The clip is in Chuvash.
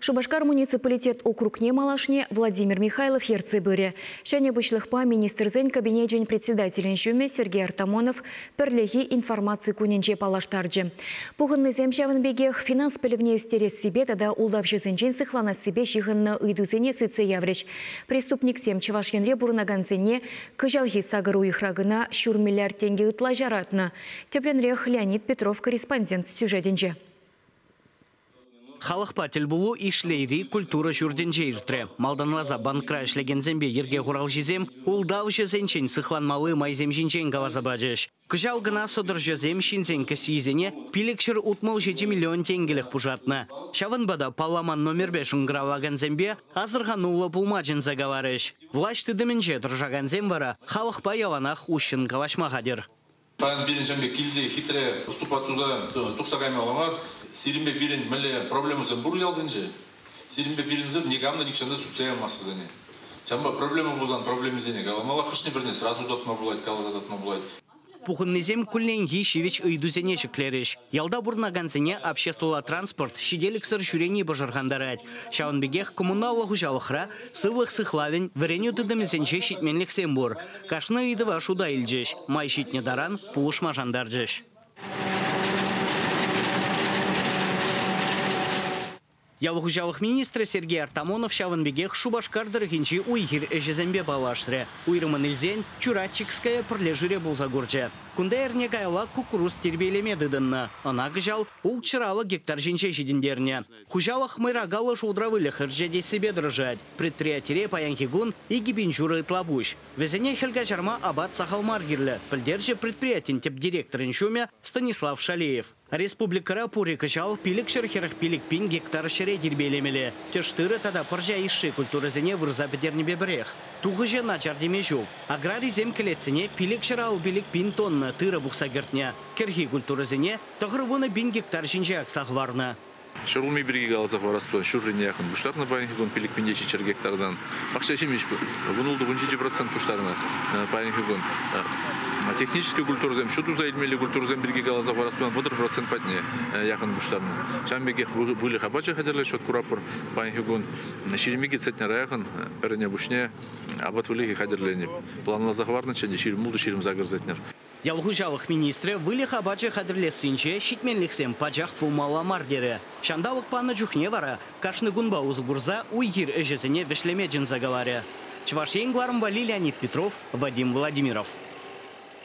Шупашкар муниципалитет округне малашне Владимир Михайлов ертсе пырӗ. Ҫӗнӗ пуҫлӑхпа министрсен кабинечӗн председателӗн ҫумӗ Сергей Артамонов пӗрлехи информаци кунӗнче паллаштарчӗ. Пухӑннисем ҫавӑн пекех финанс пӗлӗвне ӳстерессипе тата ултавҫӑсенчен сыхланассипе ҫыхӑннӑ ыйтусене сӳтсе яврӗҫ. Преступниксем Чӑваш Енре пурӑнакансене кӑҫалхи сакӑр уйӑхра кӑна ҫур миллиард тенкӗ ытла ҫаратнӑ. Тӗплӗнрех Леонид Петров корреспондент сюжетӗнче. Халӑхпа тӗлпулу Ишлейри культура ҫуртӗнче иртрӗ. Малтанласа банкра ӗҫлекенсемпе йӗрке хуралҫисем ултавҫӑсенчен сыхланмалли майсем ҫинчен каласа пачӗҫ. Кӑҫал кӑна сӑтӑрҫӑсем ҫынсен кӗсйисене 567 миллион тенкӗлӗх пушатнӑ. Ҫавӑнпа та палламан номерпе шӑнкӑравлакансемпе асӑрхануллӑ пулма чӗнсе каларӗҫ. Влаҫ тытӑмӗнче тӑрӑшакансем вара халӑхпа яланах уҫҫӑн калаҫма хатӗр. Паян пирӗн ҫав пек килсе хитре выступать туса тухса каймалла мар. Сирӗнпе пирӗн мӗнле проблемӑсем пур ялсенче? Сирӗнпе пирӗнсӗр никам та нихҫан та сӳтсе ямасть вӗсене. Ҫавӑнпа проблема пулсан проблемисене каламалла, хӑшне-пӗрне сразу татма пулать, каласа татма пулать. Пухӑннисем кулленхи ҫивӗч ыйтусене ҫӗклерӗҫ. Ялта пурӑнакансене обществӑлла транспорт ҫителӗксӗр ҫӳрени пӑшӑрхантарать. Ҫавӑн пекех коммуналлӑ хуҫалӑхра сывлӑх сыхлавӗн вӗренӳ тытӑмӗсенче ҫитменлӗхсем пур. Кашни ыйтӑва шута илчӗҫ, май ҫитнӗ таран пулӑшма шантарчӗҫ. Ял хуҫалӑх министрӗ Сергей Артамонов ҫавӑн пекех Шупашкар тӑрӑхӗнчи уй-хир ӗҫӗсемпе паллашрӗ. Уйрӑммӑн илсен Чурачикская пӗрлешӳре пулса курчӗ. Кунта эрне каялла куккурус тирпейлеме тытӑннӑ. Ӑна кӑҫал ултҫӑр гектар ҫинче ҫитӗнтернӗ. Хуҫалӑх мӑйракаллӑ шултра выльӑх ӗрчетессипе тӑрӑшать. Предприятире паянхи кун 2500 ытла пуҫ. Вӗсене хӗл каҫарма апат сахал мар кирлӗ, пӗлтерчӗ предприятин тӗп директорӗн ҫумӗ Станислав Шалеев. Республикӑра пурӗ кӑҫал 545 пин гектар ҫӗре тирпейлемелле. Тӗш-тырӑ тата пӑрҫа йышши культурӑсене вырса пӗтернипе пӗрех. Тухӑҫӗ начар теме ҫук. Аграрисем кӗлетсене 555 пин тонна тырӑ пухса кӗртнӗ. Кӗрхи культурӑсене 90 пин гектар ҫинче акса хӑварнӑ. Ҫӗрулми пирки каласа хӑварас пулсан, ҫуррине яхӑн пуҫтарнӑ паянхи кун 5 700 гектартан. Пахча ҫимӗҫ 16-17% пуҫтарнӑ паянхи кун. Технический культурӑсем, ҫу туса илмелли культурӑсем пирки каласа хӑварас пулсан, 30% патне яхӑн пуҫтарнӑ. Ҫавӑн пекех выльӑх апачӗ хатӗрлес счет куратпӑр. Паянхи кун 22 центнера яхӑн пӗр ӗне пуҫне апат выльӑхӗ хатӗрленӗ. Планласа хӑварнӑччӗ ӗнтӗ 26-28 центнер. Ял хуҫалӑх министрӗ выльӑх апачӗ хатӗрлессинче ҫитменлӗхсем пачах пулмалла мар терӗ. Ҫанталӑк панӑ чухне вара кашни кунпа усӑ курса уй-хир ӗҫӗсене вӗҫлеме чӗнсе каларӗ. Чӑваш Ен кӑларӑм валли Леонид Петров, Вадим Владимиров.